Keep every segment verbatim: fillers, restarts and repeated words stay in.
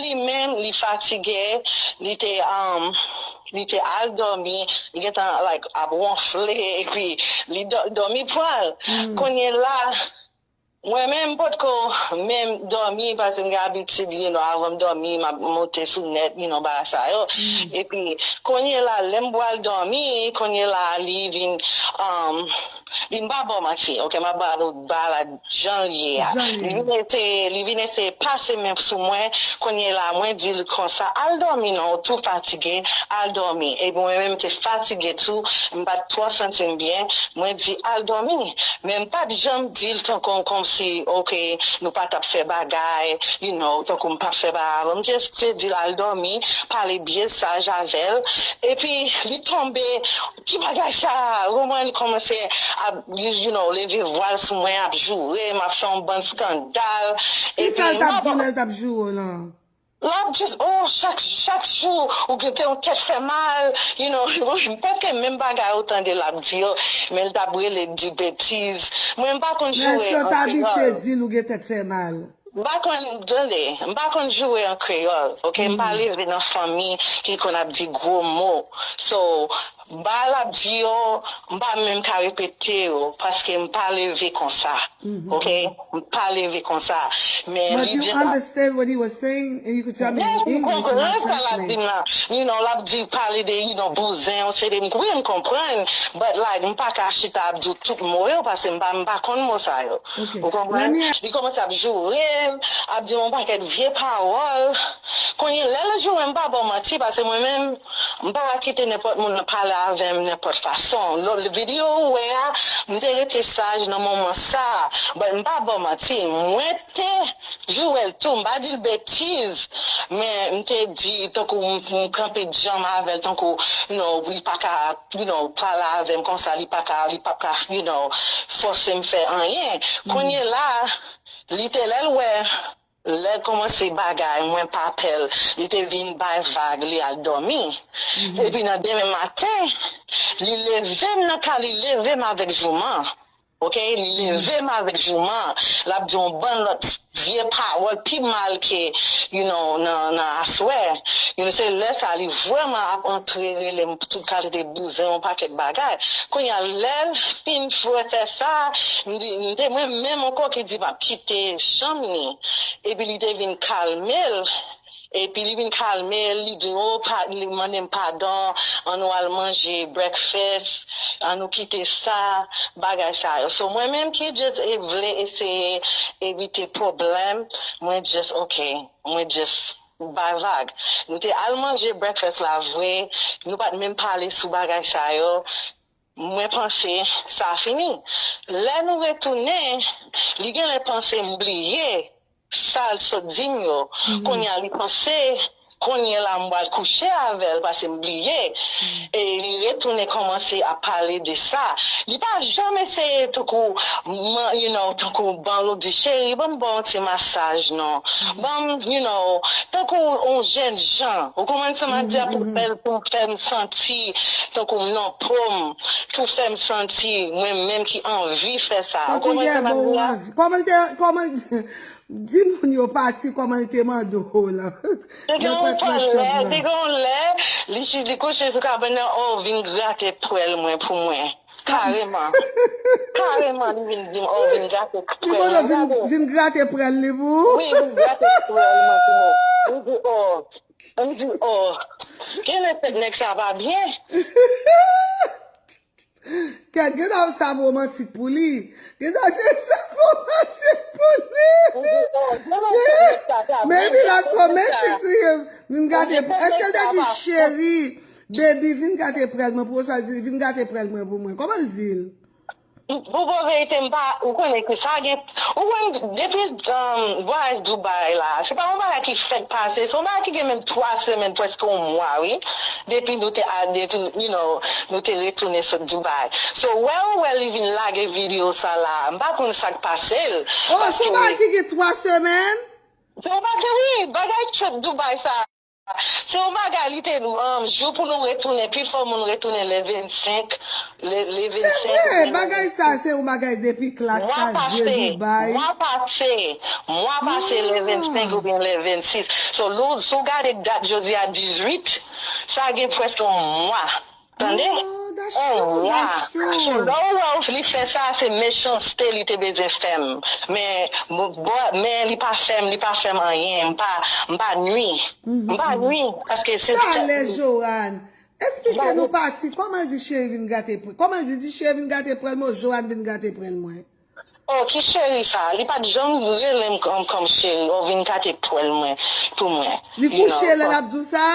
li menm, li fatige, li te, um, li te al dòmi, li gentan, like, ap wonfle, epi li dò- dòmi pran l. Kounye la, mwen menm, m potko menm dòmi, paske m gen abitid, you know, avan m dòmi, m ap monte sou nèt, you know, bagay sa yo. Epi, kounye la, lè m pral dòmi, kounye la, li vin, um, li m pa ba w manti, ok, m ap ba nou bagay la jan l ye a. Li vin eseye, li vin eseye pase men sou mwen, kounye la, mwen di l konsa, al dòmi non, ou tou fatige, al dòmi. Epi mwen menm, m te fatige tou, m pa t twò santi m byen, mwen di, al dòmi. Men m pa t janm di l tankou kòmsi, ok, nou pa t ap fè bagay, you know, tankou m pa fè bagay avè l. M just te di l al dòmi, pale byen saj avè l. Epi li tonbe, ki bagay sa? Ou konprann, li kòmanse ap, you, you know, leve vwa l sou mwen, ap joure m, ap fè yon bann eskandal. Kisa l t ap di w lè l t ap joure w lan? L ap just, oh, chak, chak jou, ou gen te yon tèt fè mal, you know, m prèske menm bagay ou tande l ap di yo, men l t ap rele di betiz. Mwen, m pa konn joure an kreyòl. Men èske w t abitye di l ou gen tèt fè mal? M pa konn, tande, m pa konn joure an kreyòl, ok? M pa leve nan fanmi ki konn ap di gwo mo. So, bagay l ap di yo, m pa menm ka repete yo, paske m pa leve konsa. Ok? M pa leve konsa. Men li just ap... But you understand what he was saying, and you could tell me in English, you know, translate. Yes, m konprann sa l ap di m nan. You know, l ap di, pale de, you know, bouzen, yon seri de, wi, m konprann. But, like, m pa ka chita ap di w tout mo yo, paske m pa, m pa konn mo sa yo. Ok. Ou konprann? Li kòmanse ap joure m, ap di m yon pakèt vye pawòl. Kounye lè l joure m, m pa ba w manti, paske mwen menm, m pa ka kite nenpòt moun pale avè m nenpòt fason. Lòt videyo ou wè a, m te rete saj nan moman sa a. But m pa ba w manti, mwen te joure l tou, m pa di l betiz, men m te di, tankou m, m kanpe djanm avè l, tankou, you know, li pa ka, you know, pale avè m konsa, li pa ka, li p ap ka, you know, fòse m fè anyen. Kounye la, li te lè l wè, lè l kòmanse bagay, mwen pa pè l, li te vin bay vag, li al dòmi. Epi nan demen maten, li leve m nan ka, li leve m avèk jouman. Ok, li leve m avèk jouman, l ap di yon bann lòt vye pawòl pi mal ke, you know, nan, nan aswè. You know, se lè sa li vrèman ap antre rele m tout kalite bouzen, yon pakèt bagay. Kounye a, lè l fin fè sa, m di, m te, mwen menm ankò ki di m ap kite chanm li. Epi li te vin kalme l. Epi li vin kalme, li di, "Oh, pa-, li mande m padon, ann nou al manje breakfast, ann nou kite sa, bagay sa yo." So, mwen menm ki just e vle eseye evite pwoblèm, mwen just, ok, mwen just bay vag. Nou te al manje breakfast la vre, nou pa t menm pale sou bagay sa yo. Mwen panse sa fini. Lè nou retounen, li genlè panse m bliye sa l sot di m yo. Kounye a li panse, kounye la m pral kouche avè l paske m bliye. E li retounen kòmanse ap pale de sa. Li pa janm eseye tankou, man-, you know, tankou ban l ou di, "Cheri, ban m ba w yon ti masaj non." Ban m, you know, tankou yon jèn jan. Ou konprann sa m ap di a, pou fè l, pou fè m santi tankou m nan po m, pou fè m santi mwen menm ki anvi fè sa. Ou konprann sa m ap di a? Kòman l te, kòman l, di moun yo pati, kòman l te mande w lan? Te gen yon lè, te gen yon lè, li, li kouche sou kabann nan, oh, vin grate pwèl mwen pou mwen. Kareman. Kareman, li vin di m, oh, vin grate pwèl mwen. Vin, vin grate pwèl li pou ou? Wi, vin grate pwèl mwen pou mwen. M di, oh, m di, oh, genlè tèt nèg sa pa byen. Kèt, genlè sa romantik pou li. Genlè se sa romantik pou li. M di, oh, genlè tèt nèg sa pa byen. Maybe that's romantic to him. Vin grate, èske l te di, "Cheri, baby, vin grate pwèl mwen pou ou"? Sa l di, "Vin grate pwèl mwen pou mwen." Kòman l di l? Pou bon verite, m pa, ou konnen ke sa gen, ou konnen, depi, um, vwayaj Dubai la, se pa yon bagay ki fèk pase, se yon bagay ki gen menm twa semèn, prèske yon mwa, wi. Depi nou te a, depi, you know, nou te retounen sot Dubai. So, wè ou wè li vin lage videyo sa la, m pa konn sa k pase l. Oh, se yon bagay ki gen twa semèn? Se yon bagay, wi, bagay trip Dubai sa. Se yon bagay, li te, um, jou pou nou retounen, pifò moun retounen le vennsenk, le, le vennsenk. Se vre, bagay sa se yon bagay depi klas la jwe Dubai. Mwa pase, mwa pase le vennsenk oubyen le vennsis. So, lou, si w gade dat jodi a dizuit, sa gen prèske yon mwa. Tande? Yon mwa. So, lè w wè li fè sa, se mechanste li te bezwen fè m. Men, men li pa fè m, li pa fè m anyen. M pa, m pa nwi. M pa nwi. Paske se. Talè, Joanne. Esplike nou pati. Kòman l di cheri vin gate pwèl? Kòman l di, di cheri vin gate pwèl mwen, Joanne vin gate pwèl mwen? Oh, ki cheri sa? Li pa t janm rele m kòm, kòm cheri. Oh, vin gate pwèl mwen, pou mwen. Li kouche lè l ap di w sa?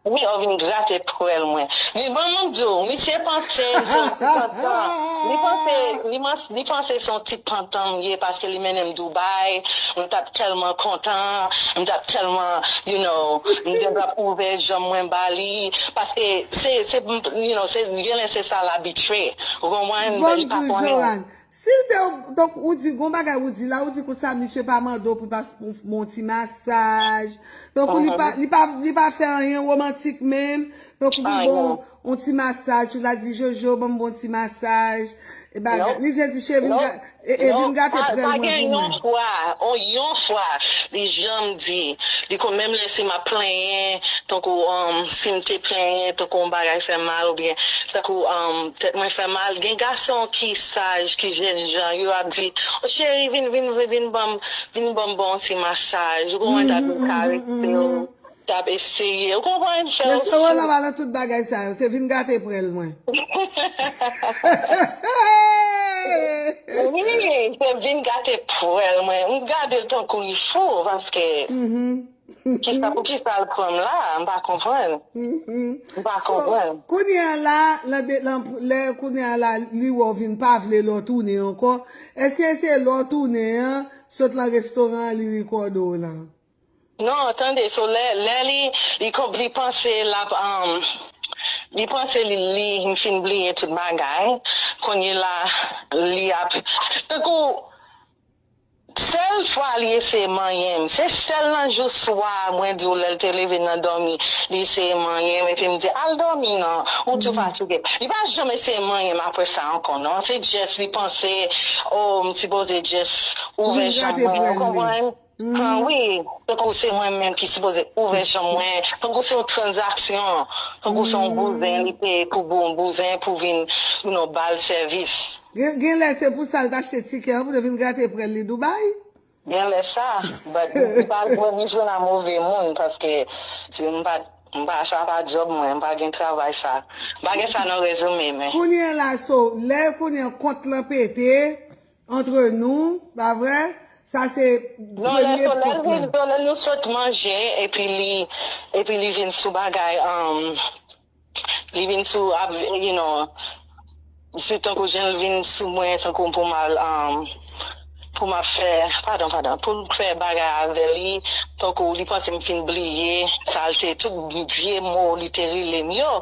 Wi, oh, vin gate pwèl mwen. Li ban m di w, misye panse m se yon ti pantan. Li panse, li, li panse se yon ti pantan m ye paske li mennen m Dubai. M t ap tèlman kontan. M t ap tèlman, you know, m te ap ouvè janm mwen ba li. Paske se, se, you know, se, genlè se sa l abitre. Ou konprann? Bon, li pa konnen. Si l te, donk, ou di, gon bagay ou di la, ou di konsa, misye pa mande w pou pas, pou, pou yon ti masaj. Donk, ou, li pa, li pa, li pa fè anyen womantik menm. Donk, ou di, bon, yon ti masaj, ou la di, Jojo, ban m bon ti masaj. E bagay, li jis di, cheri, vin ga-, e, e, vin gate pwèl mwen pou mwen. Pa gen yon fwa, yon fwa, li janm di, li kon menm lè si m ap plenyen, tankou, um, si m te plenyen, tankou yon bagay fè m mal, oubyen, tankou, um, tèt mwen fè mal. Gen gason ki saj, ki jènjan, yo ap di, "O cheri, vin, vin, vin, vin ban m, vin ban m bon ti masaj." Ou konprann, t ap vin karese w, t ap eseye. Ou konprann, fè w. Mesye Roland pa nan tout bagay sa yo, se vin gate pwèl mwen. Wi, se vin gate pwèl mwen. M gade l tankou li fou, paske kisa, pou kisa l pran m la, m pa konprann. M pa konprann. Kounye a la, lè, lè, lè kounye a la, li wè w vin pa vle lè w tounen ankò, èske se lè w tounen an, sot lan restoran an, li rekòde w lan? Non, tande, so lè, lè li, li, li panse l ap, um, li panse li, li, m fin bliye tout bagay, kounye la, li ap, tankou, sèl fwa li eseye manyen m, se sèl nan jou swa, mwen di w lè l te leve nan dòmi, li eseye manyen m, epi m di, "Al dòmi non, ou twò fatige." Li pa janm eseye manyen m apre sa ankò, non. Se just li panse, "Oh, m sipoze just ouvè janm mwen," ou konprann? Pran, wi, tankou se mwen menm ki sipoze ouvè janm mwen, tankou se yon tranzaksyon, tankou se yon bouzen, li peye pou bou-, bouzen pou vin, you know, ba l sèvis. Gen, genlè se pou sa l t achte tikè an pou l vin gate pwèl li Dubai? Genlè sa, but li pa, li jwenn a move moun, paske se, m pa, m pa, sa pa djòb mwen, m pa gen travay sa. M pa gen sa nan rezime m. Kounye a la, so, lè kounye a kont lan pete, entre nous, pa vre? Sa se premye pòt la. Non, lè, so, lè l vin, so, lè nou sot manje, epi li, epi li vin sou bagay, um, li vin sou, ap, you know, sou tankou jan l vin sou mwen, tankou pou m al, um, pou m ap fè, padon, padon, pou m fè bagay avè li, tankou li panse m fin bliye sa l te, tout vye mo li te rele m yo.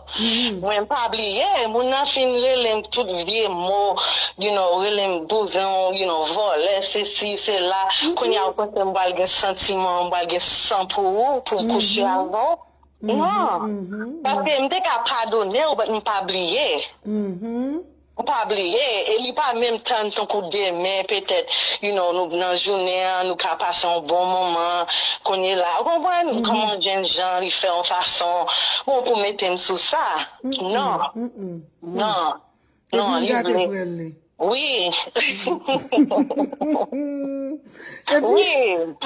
Mwen m pa bliye, moun nan fin rele m tout vye mo, you know, rele m bouzen, you know, vòlè, sesi, sela. Kounye a, ou panse m pral gen santiman, m pral gen san pou ou, pou m kouche avè w? Non. Paske m te ka padone w, but m pa bliye. M pa bliye, e li pa menm tann tankou demen, petèt, you know, nou, nan jounen an, nou ka pase yon bon moman, kounye la, ou konprann kòman jènjan, li fè yon fason, bon, pou mete m sou sa. Non. Non. Non, li vle. Wi. Epi,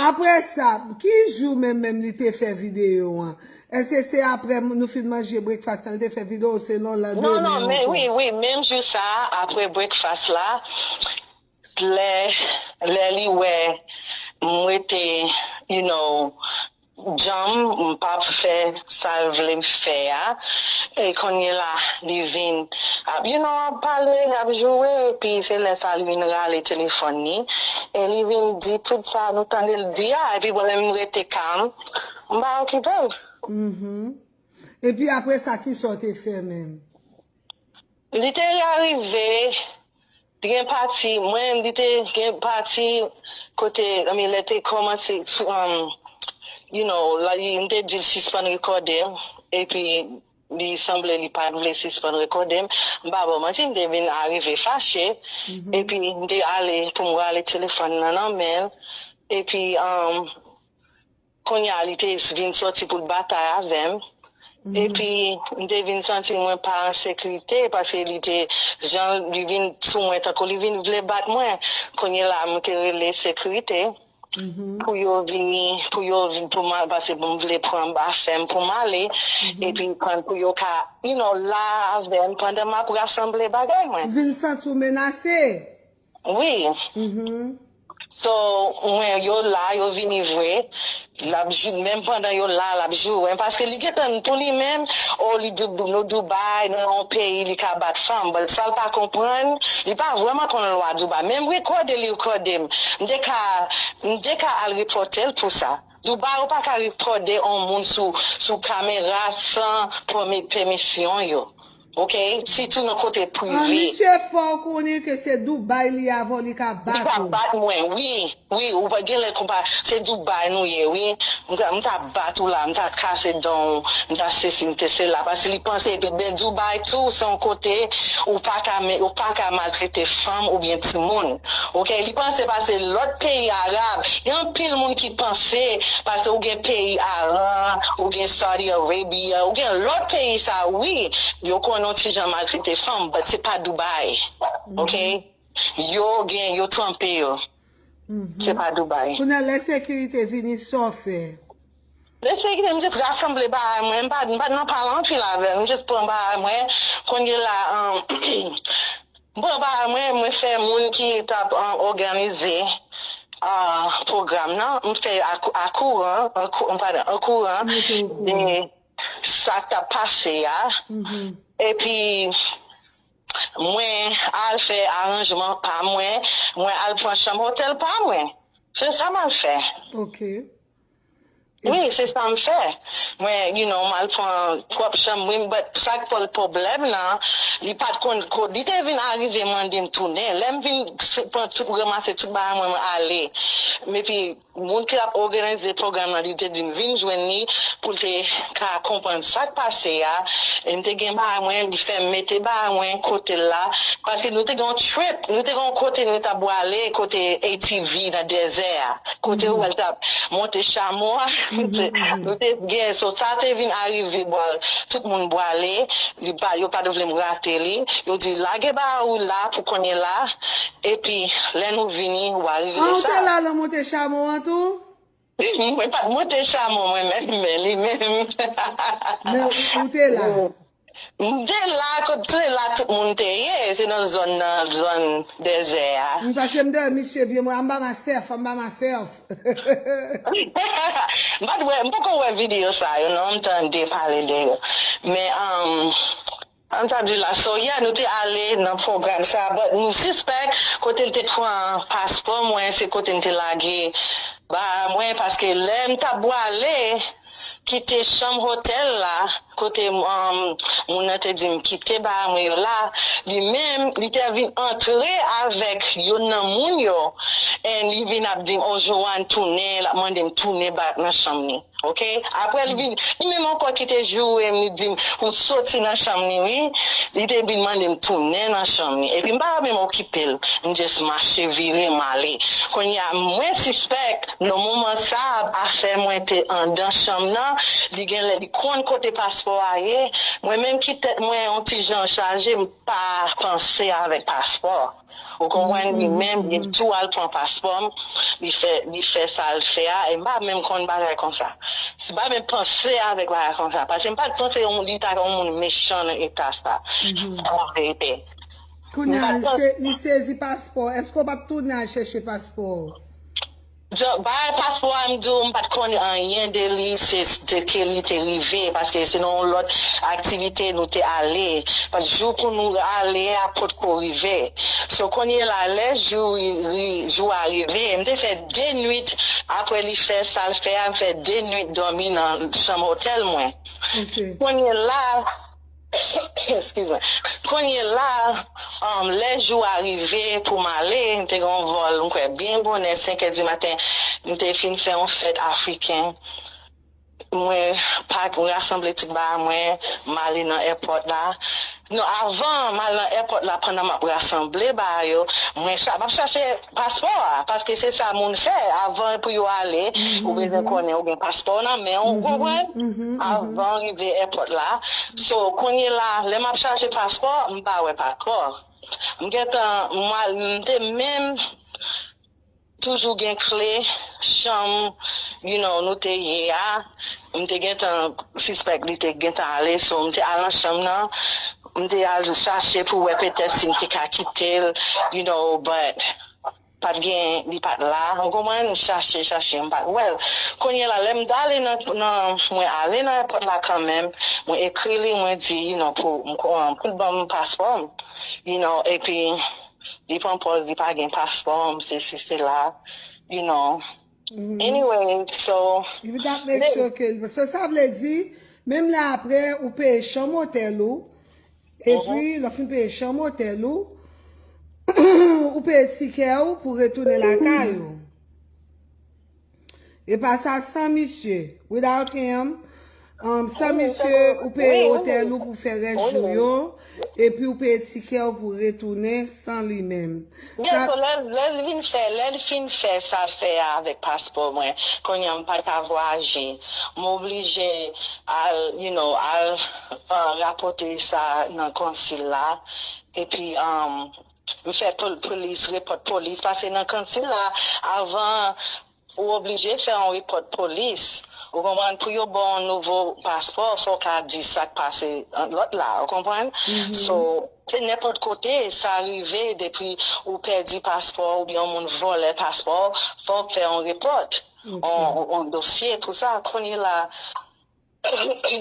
apre sa, ki jou menm, menm li te fè videyo an? Èske se apre nou fin manje breakfast la, li te fè videyo, se lè lendmen ankò? Non, non, men wi, wi, menm jou sa a, apre breakfast la, lè, lè li wè m rete, you know, djanm, m p ap fè sa l vle m fè a. E kounye la, li vin ap, you know, ap pale, ap joure, epi se lè sa li vin rale telefòn li. E li vin di tout sa nou tande l di a, epi mwen menm m rete kalm, m pa okipe l. Epi apre sa, kisa w te fè menm? Li te arive, li gen pati, mwen, li te gen pati kote, I mean, lè te kòmanse, um, you know, la, li, m te di l sispann rekòde m, epi li sanble li pa t vle sispann rekòde m. M pa ba w manti, m te vin arive fache, epi m te ale pou m rale telefòn nan nan men l, epi, um, kounye a, li te vin sòti pou l batay avè m. Epi, m te vin santi mwen pa an sekirite, paske li te, jan li vin sou mwen, tankou li vin vle bat mwen. Kounye la, m te rele sekirite pou yo vini, pou yo vin, pou mwen, paske m vle pran afè m pou m ale, epi pran pou yo ka, you know, la avè m pandan m ap rasanble bagay mwen. Vin santi w menase? Wi. So, mwen, yo la, yo vini vre. L ap jou, menm pandan yo la, l ap joure m. Paske li gentan pou li menm, o, li Dou-, nou Dubai, nou nan yon peyi, li ka bat fanm. But sa l pa konprann, li pa vrèman konn lwa Dubai. Menm rekòde, li rekòde m. M te ka, m te ka al repòte l pou sa. Dubai, ou pa ka rekòde yon moun sou, sou kamera san pèmi-, pèmisyon yo. Ok? Sitou nan kote prive. Misye fè w konnen ke se Dubai li avè w, li ka bat ou. Li ka bat mwen, wi. Wi, ou pa gen lè konpa, se Dubai nou ye, wi. M ta, m ta bat ou la, m ta kase dan w, m ta sesi, m te sela. Paske li panse, epi ben Dubai tou, se yon kote ou pa ka, ou pa ka maltrete fanm oubyen timoun. Ok? Li panse, paske lòt peyi Arab, gen anpil moun ki panse, paske ou gen peyi Aran, ou gen Saudi Arabia, ou gen lòt peyi sa, wi, yo konn yon ti jan maltrete fanm, but se pa Dubai. Ok? Yo gen, yo tranpe yo. Se pa Dubai. Kounye a, lè sekirite vini, sa w fè? Lè sekirite, m just rasanble bagay mwen, m pa, m pa t nan pale anpil avè l, m just pran bagay mwen. Kounye la, um, m pran bagay mwen, mwen fè moun ki t ap, um, òganize, uh, pwogram nan, m fè a, a kouran, an kou-, pardon, an kouran de sa k t ap pase a. Epi, mwen al fè aranjman pa mwen, mwen al pran chanm otèl pa mwen. Se sa m al fè. Ok. Wi, se sa m fè. Mwen, you know, m al pran pwòp chanm mwen, but sa k pral pwoblèm nan, li pa t konn ko-, li te vin arive mande m tounen. Lè m vin s-, pran tout, ranmase tout bagay mwen, mwen ale. Epi, moun ki t ap òganize pwogram nan, li te di m vin jwenn li pou l te ka konprann sa k pase a. E m te gen bagay mwen, li fè m mete bagay mwen kote l la. Paske nou te gen yon trip, nou te gen yon kote nou t ap bwale, kote A T V nan dezè a. Kote ou wè l t ap monte chamo a. Nou te gen, so sa te vin arive, bwal, tout moun bwale, li pa, yo pa t vle m rate li. Yo di, lage bagay ou la pou kounye la. Epi, lè nou vini, w a regle sa. Ah, ou te la nan monte chamo an tou? Mwen pa t monte chamo mwen menm, men li menm. Men ou te la? M te la, kot te la tout moun te ye, se nan zòn nan, zòn dezè a. M pase m dèyè misye byen, mwen, I'm by myself, I'm by myself. M pa t wè, m poko wè videyo sa yo, non, m tande pale de yo. Men, um, Alhamdulillah, so yeah, nou te ale nan pwogram sa, but nou sispèk kote l te pran paspò mwen, se kote m te lage bagay mwen, paske lè m t ap bwale kite chanm otèl la, kote, um, moun nan te di m kite bagay mwen yo la, li menm, li te vin antre avèk youn nan moun yo, and li vin ap di m, "Oh, Joanne, tounen," l ap mande m tounen back nan chanm li. Ok? Apre, li vin, li menm ankò ki te joure m, li di m pou m soti nan chanm li, wi. Li te vin mande m tounen nan chanm li. Epi m pa menm okipe l. M just mache vire, m ale. Kounye a, mwen sispèk, nan moman sa, afè mwen te anndan chanm nan, li gen lè, li konn kote paspò a ye. Mwen menm ki tèt mwen yon ti jan chaje, m pa panse avèk paspò. Ou konprann? Li menm, li tou al pran paspò m, li fè, li fè sa l fè a, e m pa menm konn bagay konsa. M pa menm panse avèk bagay konsa, paske m pa t panse yon, li ta yon moun mechan nan eta sa. An verite. Kounye a, li se-, li sezi paspò. Èske w pa t tounen al chèche paspò w? Bagay paspò a, m di w, m pa t konnen anyen de li, se de ke li te rive, paske se nan yon lòt aktivite nou te ale. Paske jou pou nou ale a potko rive. So, kounye la, lè jou, ri-, jou a rive, m te fè de nwit, apre li fè sa l fè a, m fè de nwit dòmi nan chanm otèl mwen. Ok. Kounye la, Excuse me. Kounye la, um, lè jou a rive pou m ale, m te gen yon vòl, m kwè, byen bonè, senk è di maten, m te fin fè yon fèt afriken. Mwen pa rasanble tout bagay mwen, m ale nan èpòt la. Non, avan m al nan èpòt la, pandan m ap rasanble bagay yo, mwen cha- m ap chache paspò a, paske se sa moun fè. Avan pou yo ale, ou bezwen konnen ou gen paspò w nan men w, ou konprann? Avan rive èpòt la. So, kounye la, lè m ap chache paspò, m pa wè paspò. M gentan, m al, m te menm toujou gen kle chanm, you know, nou te ye a. M te gentan sispèk li te gentan ale, so m te al nan chanm nan. M te al chache pou wè petèt si m te ka kite l, you know, but pa t gen, li pa t la. Ou konprann? M chache, chache, m pa t wè l. Kounye la, lè m t ale nan, nan, mwen ale nan èpòt la kanmenm, mwen ekri li, mwen di, you know, pou, pou l ban m paspò m, you know, epi li pran pòz li pa gen paspò m, se si se la, you know. Anyway, so, If that make sure ke, so sa vle di, menm la apre, ou peye chanm otèl ou, epi, lè w fin peye chanm otèl ou, ou peye tikè ou pou retounen lakay ou. E pa sa, san misye, without him, um, san misye, ou peye otèl ou pou fè rès jou yo, epi ou peye tikè ou pou retounen san li menm. Byen, so lè, lè l vin fè, lè l fin fè sa l fè a avèk paspò mwen, kounye a m pa ka vwayaje. M oblije al, you know, al uh, rapòte sa nan konsil la. Epi um, m fè pol- polis, repòt polis, paske nan konsil la, avan ou oblije fè yon repòt polis. Ou konprann? Pou yo ba w yon nouvo paspò, fò w ka di sa k pase ant lòt la. Ou konprann? So, se nenpòt kote sa rive, depi ou pèdi paspò oubyen yon moun vòlè paspò, fò w fè yon repòt, yon, yon dosye pou sa. Kounye la,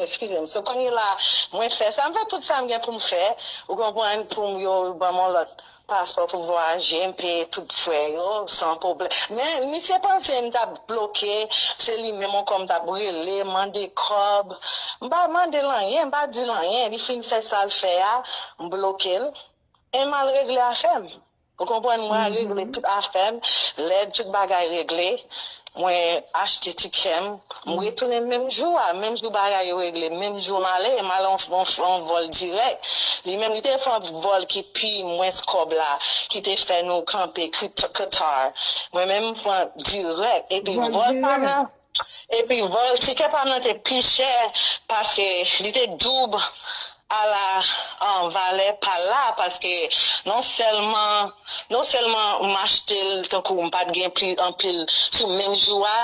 eskize m, so kounye la, mwen fè sa, m fè tout sa m gen pou m fè, ou konprann, pou m yo ban m yon lòt paspò pou vwayaje, m peye tout frè yo, san pwoblèm. Men, misye panse m t ap bloke, se li menm ankò m t ap rele, mande kòb. M pa mande l anyen, m pa di l anyen. Li fin fè sa l fè a, m bloke l. E m al regle afè m. Ou konprann? Mwen al regle tout afè m. Lè tout bagay regle, mwen achte tikè m. M retounen menm jou a, menm jou bagay yo regle, menm jou m ale, m al on, on, on vòl dirèk. Li menm, li te fè yon vòl ki pi mwens kòb la, ki te fè nou kanpe Kit- Qatar. Mwen menm, m pran dirèk. Epi vòl pa nan, epi vòl, tikè pa m nan te pi chè, paske li te doub a la an valè pa l la, paske non sèlman, non sèlman m achte l tankou m pa t gen pli anpil sou menm jou a,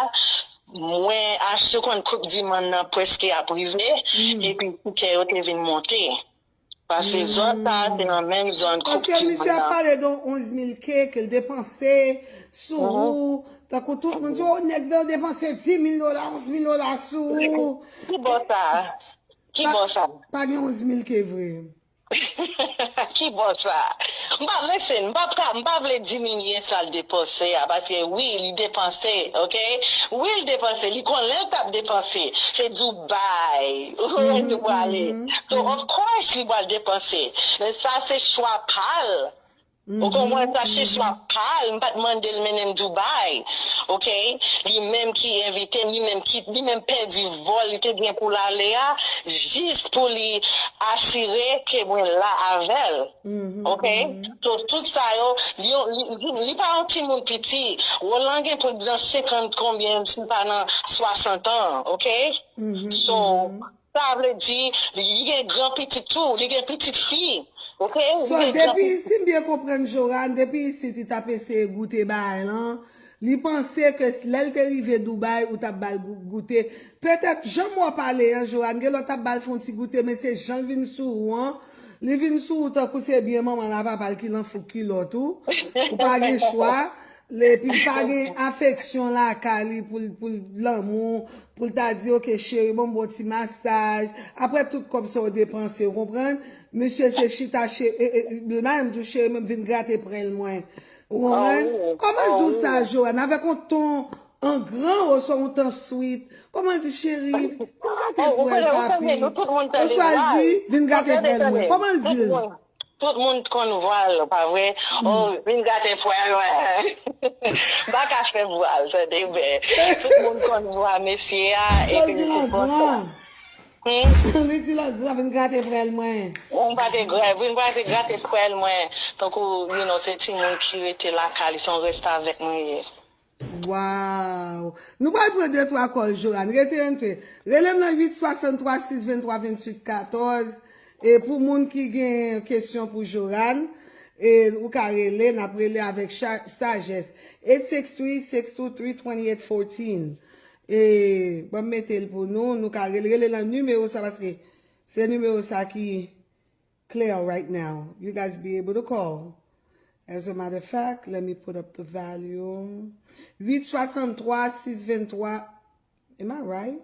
mwen achte konn koup di mòn nan prèske ap rive, epi tikè yo te vin monte. Paske zòn sa a se nan menm zòn koup Paske di mòn misye ap nan. Pale de yon onz mil ke ke l depanse sou ou. Tankou tout moun di, o, nèg nan depanse dis mil dola, onz mil dola sou ou. Ki bò sa? Ki bò sa? Pa gen onz mil ke vre. Ki bò sa? M pa, listen, m pa, m pa vle diminye sa l depanse a, paske wi, li depanse, ok? Wi, l depanse, li konnen l t ap depanse. Se Dubai, ou konprann, nou prale. So, of course, li pral depanse. Men sa se chwa pa l. Ou konprann, sa se chwa pa l, m pa t mande l mennen m Dubai. Ok? Li menm ki envite m, li menm ki, li menm pèdi vòl li te gen pou l ale a, jis pou li asire ke mwen la avè l. Ok? So, tout sa yo, li, li, li, li pa yon timoun piti. Roland gen plis de senkant konbyen, si l pa nan swasant an, ok? So, sa vle di, li gen gran pitit tou, li gen pitit fi. Ok? Li So, gen gran depi, pitit. Si m byen konprann Joran, depi isit li t ap eseye goute bagay lan, li panse ke lè l te rive Dubai, ou t ap ba l gou- goute. Petèt, jan m wè w pale an, Joran, gen lè w t ap ba l fè yon ti goute, men se jan l vin sou ou an, li vin sou ou tankou se byen manman l a papa l ki lan fouk kilòt ou. Ou pa gen chwa. Epi l pa gen afeksyon lakay li pou l, pou l lanmou, pou l ta di, ok, cheri, ban m bon ti masaj. Apre tout kòb sa w depanse, ou konprann? Misye se chita, cheri, e, e, l pa menm di w, cheri, men vin grate prenn mwen. Ou konprann? Kòman l di w sa, Joanne? Avèk yon ton an gran oswa yon ton sweet? Kòman l di, cheri, vin grate prenn, papi? Oswa l di, vin grate prenn mwen. Kòman l di l? Tout moun konn vwa l, pa vre? Oh, vin gate pwèl mwen. M pa ka fè vwa l, tande, men tout moun konn vwa mesye a, epi m te kontan. Hmm? Li di l an gran, vin gate pwèl mwen. M pa te gra-, vin pa te gate pwèl mwen. Tankou, you know, se timoun ki rete lakay li, se yon restavèk mwen ye. Wow! Nou pral pran de twa kòl, Joanne. Rete N P. Rele m nan uit swasanntwa sis venntwa venntuit katòz. E pou moun ki gen kesyon pou Joanne, e ou ka rele, n ap rele avèk cha- sajès. Eight six three, six two three, twenty-eight fourteen. E ban m mete l pou nou, nou ka rele, rele nan nimewo sa, paske se nimewo sa ki clear right now. You guys be able to call. As a matter of fact, let me put up the volume. Uit swasanntwa sis venntwa, am I right?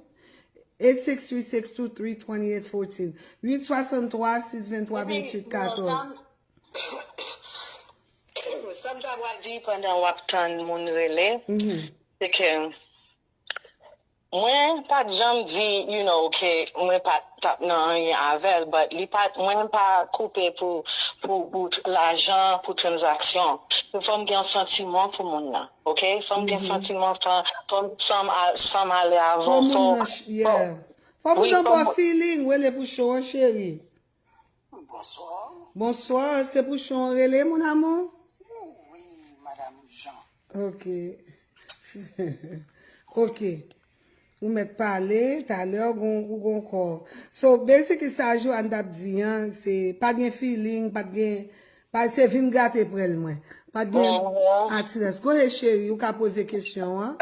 Eight six three, six two three, twenty-eight fourteen. Uit swasanntwa sis venntwa venntuit katòz. Sa m ta pral di pandan w ap tann moun rele, se ke mwen pa t janm di, you know, ke mwen pa t ap nan anyen avè l, but li pa t, mwen pa koupe pou, pou, pou lajan, pou tranzaksyon. Fò m gen yon santiman pou moun nan, ok? Fò m gen santiman, fò, fò m sanm a- sanm ale Fò avan, fò, moun nan, ch- yeah. Fò moun wi, nan fò ba w moun- feeling, rele pou show an, cheri. Bonsoir. Bonsoir, se pou show an rele, mon amour? Wi, Madame Jean. Ok. Ok. Ou mèt pale, talè ou gon, ou gon kò. So, basically, sa Joanne t ap di an, se pa t gen feeling, pa t gen, pa se vin gate pwèl mwen. Pa t gen atirans. Go ahead, cheri, ou ka poze kesyon an.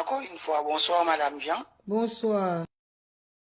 Encore une fois, bonsoir, Madame Jean. Bonsoir.